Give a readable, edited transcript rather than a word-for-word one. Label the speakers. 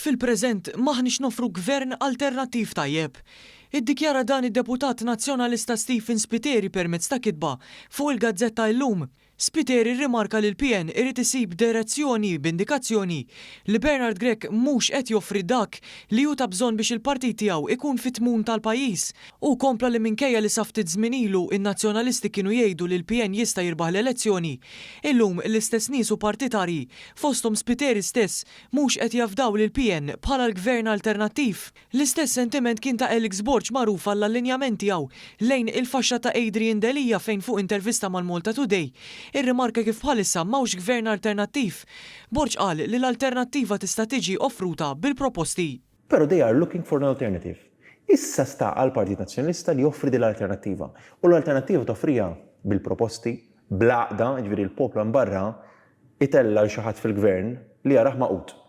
Speaker 1: Fil-preżent m'aħniex noffru gvern alternattiv tajjeb. Iddikjara dan id-deputat Nazzjonalista Stephen Spiteri permezz ta' kitba fuq il-gazzetta Illum. Spiteri rrimarka li l-PN irid isib direzzjoni b'indikazzjoni li Bernard Grech mhux qed joffri dak li hu ta' bżonn biex il-partit tiegħu ikun fit-tmun tal-pajjiż. Hu kompla li minkejja li sa ftit żmien ilu n-Nazzjonalisti kienu jgħidu li l-PN jista' jirbaħ l-elezzjoni, illum l-istess nies u partitarji, fosthom Spiteri stess, mhux qed jafdaw lill-PN bħala l-Gvern alternattiv. L-istess sentiment kien ta' Alex Borg magħruf għall-allinjament tiegħu lejn il-faxxa ta' Adrian Delia fejn fuq intervista mal-Malta Today irrimarka kif bħalissa m'hawnx gvern alternattiv. Borg qal li l-alternattiva tista' tiġi offruta bil-proposti.
Speaker 2: Però they are looking for an alternative. Issa sta għall-Partit Nazzjonalista li joffri din l-alternattiva. U l-alternattiva toffriha bil-proposti, bl-għaqda, jiġifieri l-poplu hemm barra itella' 'l xi ħadd fil-gvern li jarah magħqud.